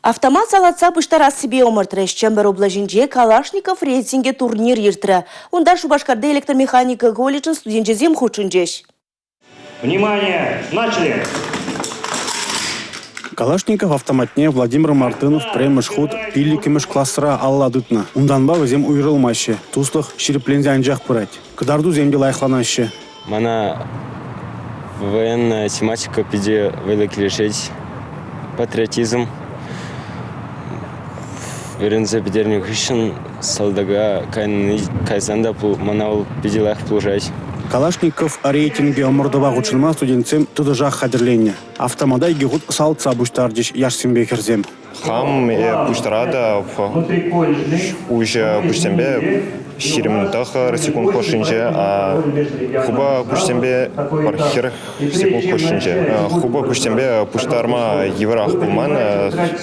Автомат салатса пуҫтарассипе ӑмӑртрӗҫ. Чӗмпӗр облаҫӗнче «Калашников рейтингӗ» турнир иртрӗ. Унта Шупашкарти электромеханика колледжӗн студенчӗсем хутшӑнчӗҫ. Внимание! Начали! Калашников автоматне Владимир Мартынов пӗрремӗш хут 5-мӗш класра алла тытнӑ. Унтанпа вӗсем уйрӑлмаҫҫӗ. Туслӑх ҫирӗпленсе анчах пырать. Кӑтартусем те лайӑхланаҫҫӗ. Мана военная тематика питӗ вӑйлӑ килӗшет. Патриотизм. Вӗренсе пӗтернӗ хыҫҫӑн салтака кайсан та мана вӑл питӗ лайӑх пулӑшать. Калашников рейтингӗ ӑмӑртӑва хутшӑнма студентсем тӑтӑшах хатӗрленнӗ. Автомата икӗ хут салтса пуҫтарчӗҫ яшсемпе хӗрсем. Хам пуҫтаратӑп уҫӑ куҫсемпе 29 секунд хушшинче, хупӑ куҫсемпе пӗр 40 секунд хушшинче. Хупӑ куҫсемпе пуҫтарма йывӑрах пулман,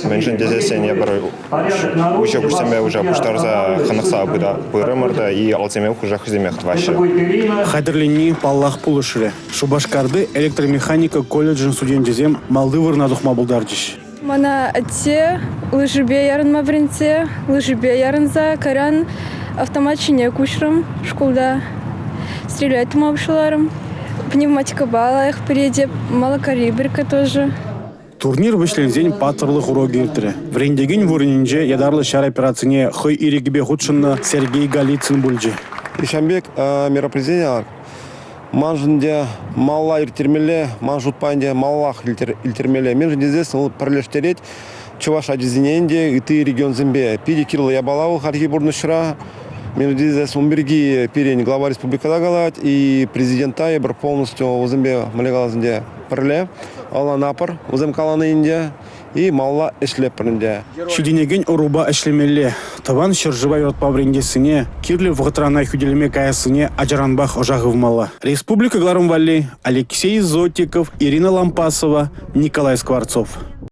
мӗншӗн тесессӗн эпир уҫӑ куҫсемпе уже пуҫтарса хӑнӑхса пырӑмӑр та и алсемех уже хӑйсемех тӑваҫҫӗ. Хатӗрленни, паллах, пулӑшрӗ. Шупашкарти электромеханика колледжӗн студенчӗсем малти вырӑна тухма пултарчӗҫ. Мана атте лыжипе ярӑнма вӗрентсе, лыжипе ярӑнса кайран автомат ҫине куҫрӑм шкулта. Стрелять тума пуҫларӑм. Пневматикӑпа лайӑх перетӗп, малокалиберка тоже. Турнир вӗҫленсен паттӑрлӑх урокӗ иртрӗ. Вӗрентекен вырӑнӗнче ятарлӑ ҫар операцине хӑй ирӗкӗпе хутшӑннӑ Сергей Голицын пулчӗ. Ҫавӑн пек мероприятисене Маншӑн те малалла ирттермелле, ман шутпа ӗнтӗ малаллах илтермелле. Мӗншӗн тесессӗн вӑл пӗрлештерет чӑваш ачисене ӗнтӗ ытти регионсемпе. Питӗ кирлӗ япала вӑл хальхи пурнӑҫра. Мӗншӗн тесессӗн ун пирки пирӗн глава республика та калать, и президента эпир полностью вӗсемпе мӗнле калас ӗнтӗ пӗрле ӑнланатпӑр вӗсем калани ӗнтӗ. И малалла ӗҫлетпӗр ӗнтӗ. Ҫитӗнекен ӑрупа ӗҫлемелле. Тӑван ҫӗршыва юратма вӗрентессине, кирлӗ вӑхӑтра ӑна хӳтӗлеме каяссине ачаранпах ӑша хывмалла. Республика кӑларӑм валли Алексей Зотиков, Ирина Лампасова, Николай Скворцов.